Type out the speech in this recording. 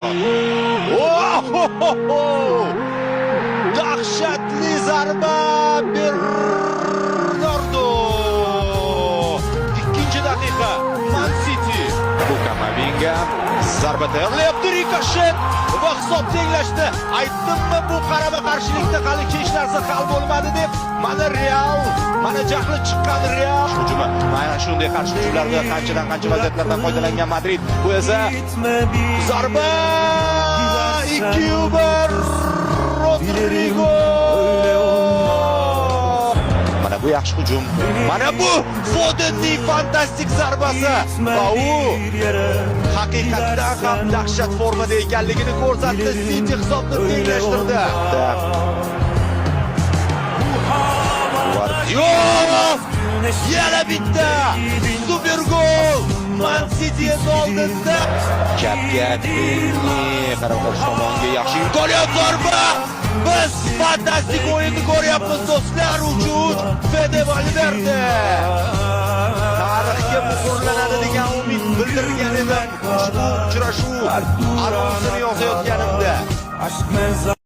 Oh! Dahshatli zarba, Bernardo! Ikkinchi daqiqa, Man City. Bu Kamavinga zarba tayyorlayapti, rikoshet va hisob tenglashdi. Aytdimmi, bu qarama-qarshilikda hali hech narsa hal bo'lmadi deb. Mana Real, mana jahli chiqqan Real. Hujumi. Mana shunday qarshi hujumlarda qanchadan qancha vaziyatlardan foydalangan Madrid. Bu esa zarba, 2-1, Rodrigo. Mana bu yaxshi hujum. Mana bu Fodenning fantastik zarbasi va u haqiqatdan ham dahshat formada ekanligini ko'rsatdi. City hisobni tenglashtirdi. Gvardiol, yana bitta super gol! Man City endi oldinda. Chapga, qarama-qarshi tomonga yaxshi imkoniyat, zarba! Biz fantastik o'yinni ko'ryapmiz, do'stlar. 3-3, Fede Valverde. Tarixga muhrlanadi degan umid bildirgan edim ushbu uchrashuv anonsini yozayotganimda. Aşk mezar.